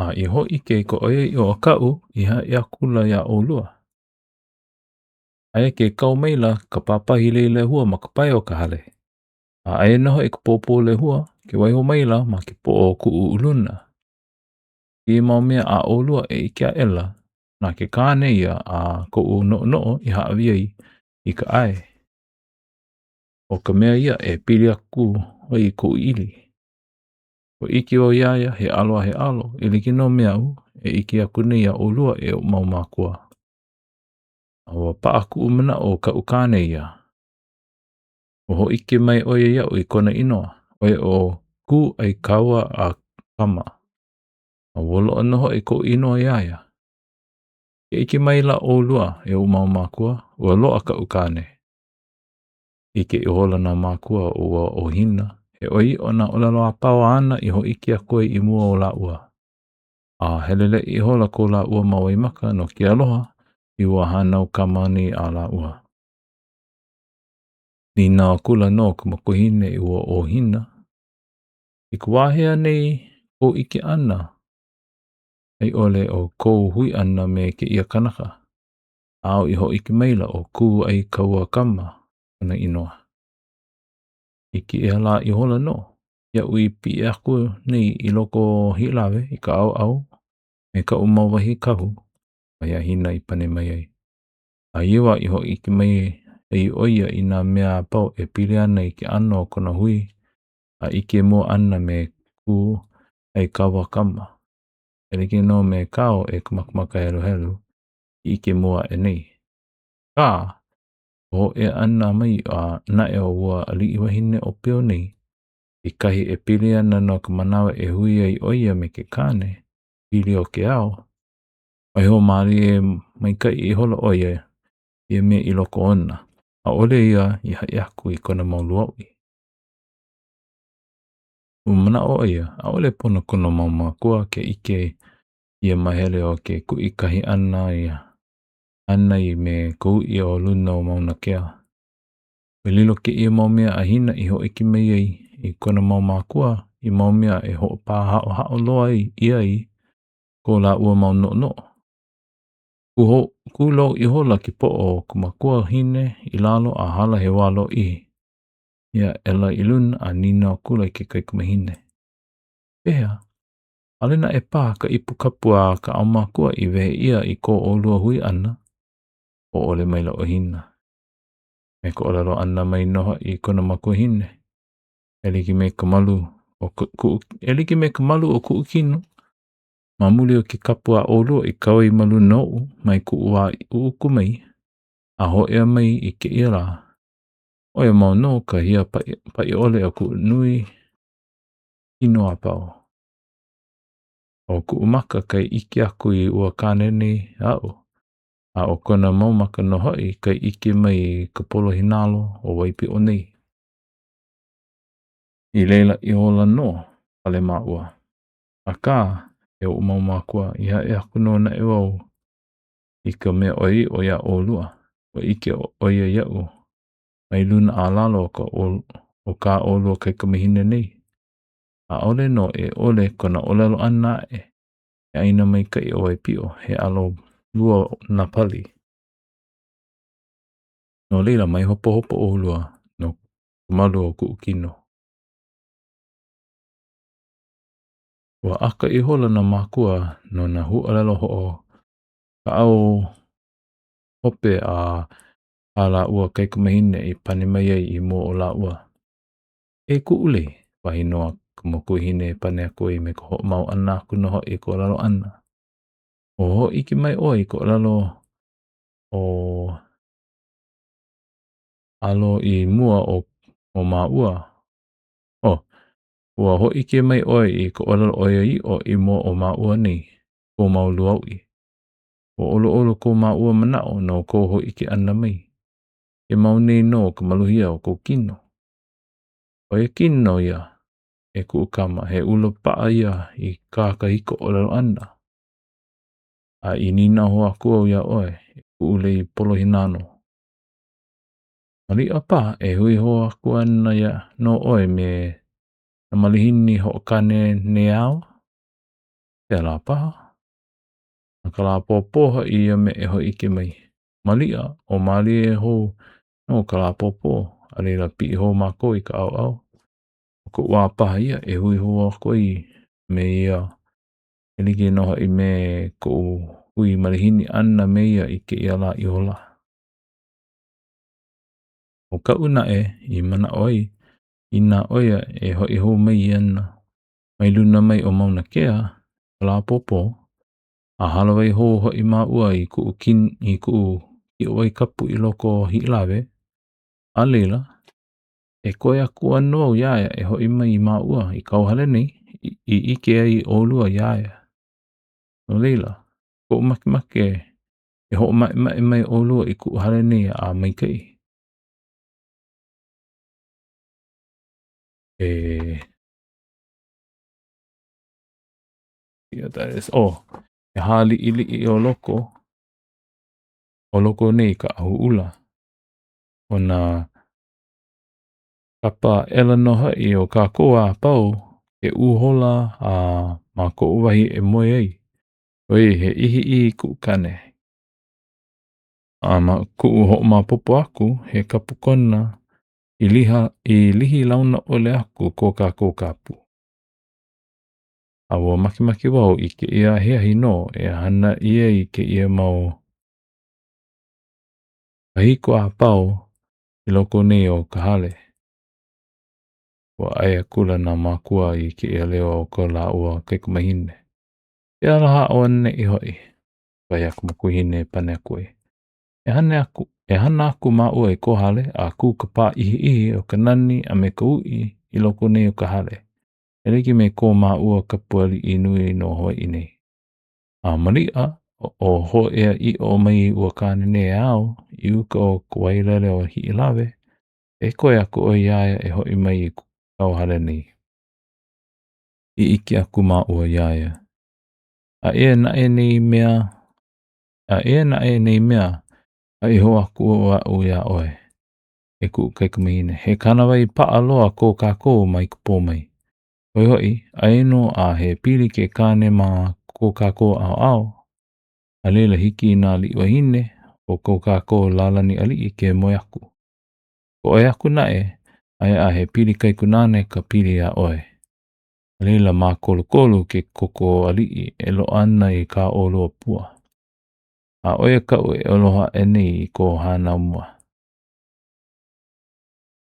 A i hōʻike i ka ʻoiaʻiʻo o kaʻu i haʻi akula iā ʻolua. Aia ke kau maila ka pāpahi lei lehua ma ka pae o ka hale, a aia nō hoʻi ka pōpō lehua ke waiho maila ma ke poʻo o kuʻu uluna. Kēia mau mea a ʻolua e ʻike aʻela, na ke kāne ia a koʻu noʻonoʻo i hāʻawi ai i ka ʻae. ʻO ka mea ia e pili aku ai koʻu ʻili. Ua ʻike wau iā ia he alo a he alo, e like nō me aʻu e ʻike aku nei iā ʻolua e oʻu mau mākua. A ua paʻa kuʻu manaʻo ʻo kaʻu kāne ia. Ua hōʻike mai ʻo ia iaʻu i kona inoa, ʻo ia ʻo Kūʻaikaua a Kama. A ua loaʻa nō hoʻi koʻu inoa iā ia. Ke ʻike maila ʻolua e oʻu mau mākua, ua loaʻa kaʻu kāne. ʻIke ihola nā mākua o ua ʻo Hina, he ʻoiaʻiʻo nā ʻōlelo a pau āna i hōʻike aku ai i mua o lāua. A heleleʻi ihola ko lāua mau waimaka no ke aloha i ua hānau kama nei a lāua. Nīnau akula nō ka makuahine i ua ʻo Hina, I ka wā hea nei kou ʻike ʻana a i ʻole ʻo kou hui ʻana me kēia kanaka? Āu i hōʻike maila ʻo Kūʻaikauakama kona inoa. I kēia lā ihola nō, iaʻu i piʻi aku nei i loko o Hiʻolawe i ka ʻauʻau me kaʻu mau wahi kahu, wahi a Hina i pane mai ai. A ia wā i hōʻike mai ai ʻo ia i nā mea a pau e pili ana i ke ʻano o kona hui a ʻike mua ʻana me Kūʻaikauakama. E like nō me kāu e ka makamaka heluhelu, i ʻike mua aʻe nei. Akā, ka hōʻea ʻana mai a naʻe o ua aliʻi wahine ʻōpio nei, i kahi e pili ana no ka manawa e hui ai ʻo ia me ke kāne pili o ke ao, waiho mālie maikaʻi ihola ʻo ia ia mea i loko ona, ʻaʻole ia i haʻi aku i kona mau lūauʻi. Ua manaʻo ʻo ia, ʻaʻole pono kona mau mākua ke ʻike ia mahele o ke kuʻikahi ʻana i hānai me ka uʻi o luna o Mauna Kea. Ua lilo kēia mau mea a Hina i hōʻike mai ai i kona mau mākua i mau mea e hoʻopāhaʻohaʻo loa ʻia ai ko lāua mau noʻonoʻo. Kūlou ihola ke poʻo o ka makuahine i lalo a hala he wā lōʻihi. Hea aʻela i luna a nīnau akula i ke kaikamahine, Pehea? ʻAʻole naʻe paha ka ipu kapu a ka ʻaumakua i wehe ʻia i ko ʻolua hui ʻana, hōʻole maila ʻo Hina. Me ka ʻōlelo ʻana mai nō hoʻi i kona makuahine, e like me ka malu o kuʻu, e like me ka malu o kuʻu kino, ma muli o ke kapu a ʻolua i kau ai ma luna oʻu mai kuʻu wā ʻuʻuku mai a hōʻea mai i kēia lā, ʻo ia mau nō ka hia paʻi ʻole o kuʻu nui kino a pau. ʻO kuʻu maka kai ʻike aku i ua kāne nei aʻu, a ʻo kona mau maka nō hoʻi kai ʻike mai i ka polohi nalo o Waipiʻo nei. I laila ihola nō pale māua. Akā, e oʻu mau mākua, i haʻi aku nō naʻe wau i ka mea ʻoiaʻiʻo iā ʻolua, ua ʻike ʻo ia iaʻu mai luna a lalo o ka o kā ʻolua kaikamahine nei. ʻAʻole nō e ʻole kona ʻōlelo ʻana aʻe, he ʻāina maikaʻi ʻo Waipiʻo, he alo lua nā pali. No laila, mai hopohopo ʻolua no ka malu o kuʻu kino. Ua ʻaka ihola nā mākua no nā huaʻōlelo hoʻokaʻau hope a kā lāua kaikamahine i pane mai ai i mua o lāua. E kuʻu lei, wahi nō a ka makuahine e pane aku ai me ka hoʻomau ʻana aku nō hoʻi i ka ʻōlelo ʻana. Ua hōʻike mai ʻoe i ka ʻōlelo o alo i mua o, o māua. Oh, ua hōʻike mai ʻoe i ka ʻōlelo ʻoiaʻiʻo i mua o māua nei, kou mau lūauʻi. Ua ʻoluʻolu ko māua manaʻo no kou hōʻike ʻana mai. Ke mau nei nō ka maluhia o kou kino. ʻO ia kino ia e kuʻu kama, he ula paʻa ia i kā kahiko ʻōlelo ʻana. A i nīnau hou aku au iā ʻoe, e kuʻu lei polohināno. Maliʻa paha e hui hou aku ana ia nō ʻoe me nā malihini hoʻokāne neao? Pēlā paha. Na ka lā ʻapōpō hoʻi ia mea e hōʻike mai. Maliʻa, o mālie hou nō ka lā ʻapōpō, a laila piʻi hou mākou i ka ʻauʻau. ʻO koʻu wā paha ia e hui hou aku ai me ia e like nō hoʻi me koʻu hui malihini ʻana me ia i kēia lā ihola. ʻO kaʻu naʻe i manaʻo ai, inā ʻo ia e hoʻi hou mai ana mai luna mai o Mauna Kea i ka lā ʻapōpō, a hālāwai hou hoʻi māua i kuʻu i kuʻu kiʻowai kapu i loko o Hiʻilawe, a laila, e koi aku ana wau iā ia e hoʻi mai i māua i kauhale nei i ʻike ai ʻolua iā ia. No laila, koʻu makemake e hoʻomaʻemaʻe mai ʻolua i kuʻu hale nei a maikaʻi. E yeah, that is, oh, e hāliʻiliʻi ʻo loko, ʻo loko nei ka ʻahuʻula. ʻO nā kapa aʻela nō hoʻi o kākou a pau ke ʻūhola a ma koʻu wahi e moe ai, ʻoiai he ʻihiʻihi kuʻu kane. A ma kuʻu hoʻomaopopo aku, he kapu kona i liha, i lihi launa ʻole aku ko kākou kapu. A ua makemake wau i kēia ahiahi nō e hana ʻia i kēia mau kahiko a pau i loko nei o ka hale. Ua ʻae akula nā mākua i kēia leo o ko lāua kaikamahine. Ke aloha auaneʻi hoʻi, wahi a ka makuahine e pane aku ai. E hana aku, e hana aku māua i kō hale a kū ka pāʻihiʻihi o ka nani a me ka uʻi i loko nei o ka hale, e like me ko māua kapu aliʻi nui no Hawaiʻi nei. A maliʻa, o hōʻea ʻiʻo mai ua kāne nei āu i uka o ka wailele o Hiʻilawe, e koi aku ʻoe iā ia e hoʻi mai i kauhale nei. I ʻike aku māua iā ia. A eia naʻe nei mea, a eia naʻe nei mea, haʻi hou aku aʻu iā ʻoe, e kuʻu kaikamahine, he kānāwai paʻa loa ko kākou mai ka pō mai. ʻO ia hoʻi, aia nō a he pili ke kāne ma ko kākou ʻaoʻao, a laila hiki i nā aliʻi wahine o ko kākou lālani aliʻi ke moe aku. Ko ʻoe aku naʻe, aia a he pili kaikunāne ka pili iā ʻoe. A laila mākolokolo ke koko aliʻi e loaʻa ana i kā ʻolua pua. A ʻo ia kaʻu e aloha aʻe nei i kō hānau mua.